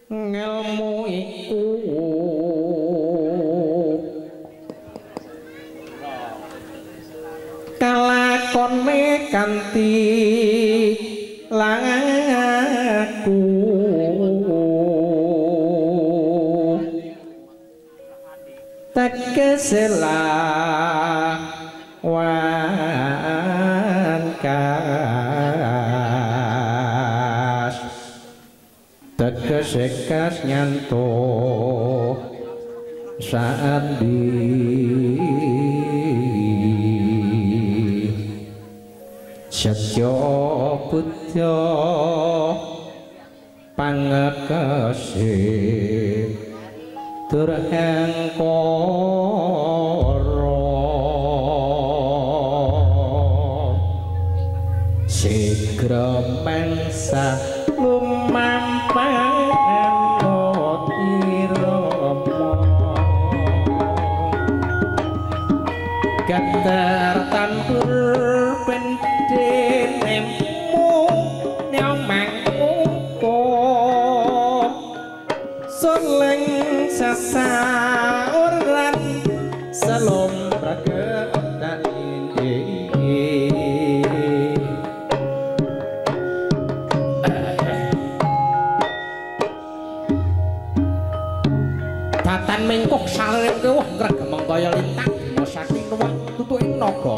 Ngelmu iku kalakone kanthi laku tegese lawan kas tegese kas nyantuh sandi setya buddha pangekese durhangkara sigra mangsa lumampah irama geter tandur pendenemu nyamangko soleng sasauran selombrake datan mengkuh saliring kewuh ngregemeng kaya lintang bima sakti nuwak tutuking naga.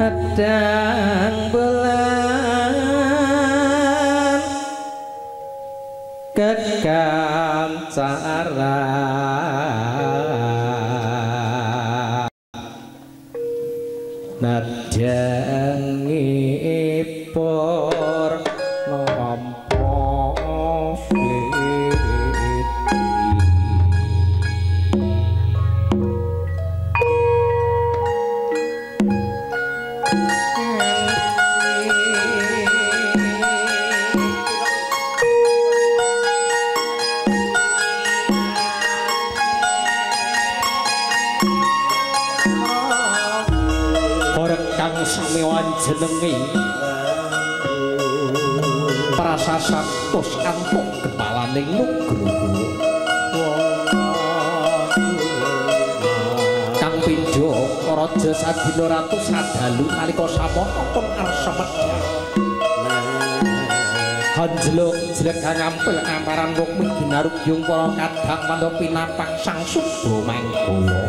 Hadang bulan kekancaran nadangipur nampa jenenge prasasantos antuk kepalaning nugroho kang pindha raja sadina ratu sadalu nalika samana pun arsa medhar hanjlok jlegang ampel amparan rukmi ginarugyung para kadang mandha pinapak sang suba manggala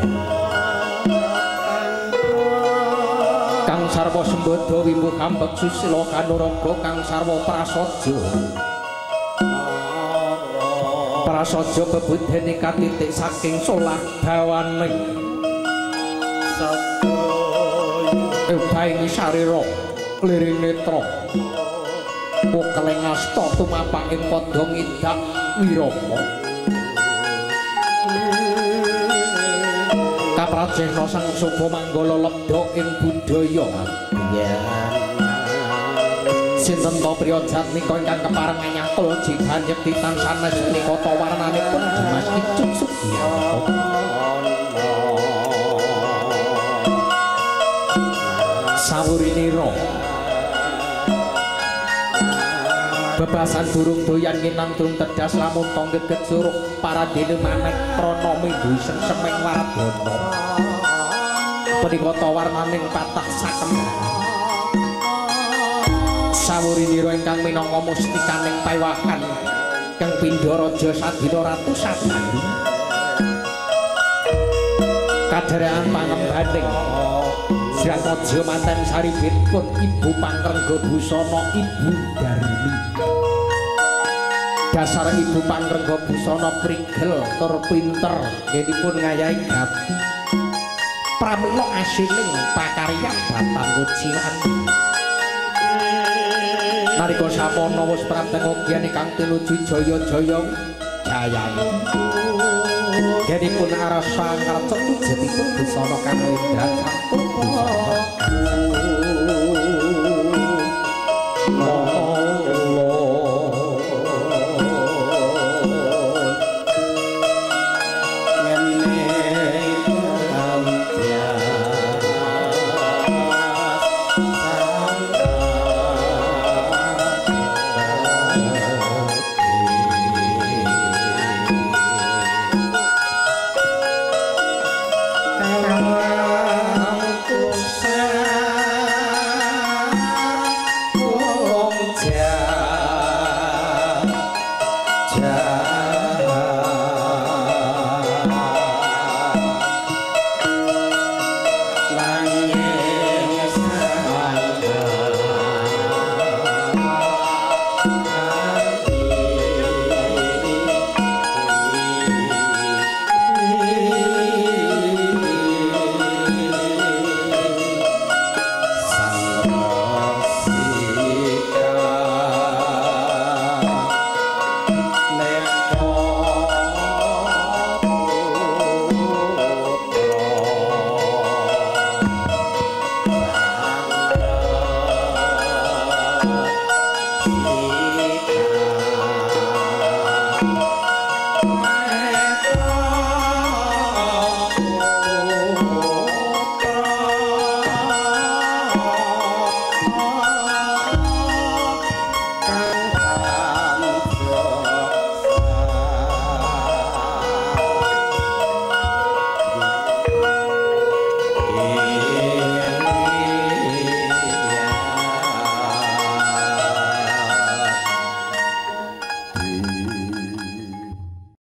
kang sarwa sembada wimbuh kambek susila kanuraga kang sarwa prasaja prasaja bebudene katitik saking solah bawaning ebaing sarira liring netra pukeling asta tumapak ing padha ngidak wirama kaprajehna sang suba manggala lebda ing budaya sinten ta priya jatmika ingkang kepareng nyatul jiban yekti tansah sanes menika ta warnanipun Dimas Icuk Sugiyanto sawurinira bebasan durung doyan nginang durung tedas lamun tong geget suruh paradene mamet prana mindhu sengseming wardana punika ta warnaning patah sakem sawurinira ingkang minangka mustikaning paewahan kang pindha raja sadina ratu sadalu kadherekan pangembaning Srataja manten saribitpun Ibu Pangrengga Busana Ibu Darmi dasar Ibu Pangrengga Busana prigel tur pinter ngenipun ngayahi gati pramila asining pakaryan batang ucilan nalika samana wis prapteng ogian ingkang tinuju jaya-jaya jayane genipun arasa ngrecek tujetipun busana kang endah sampun busana Kang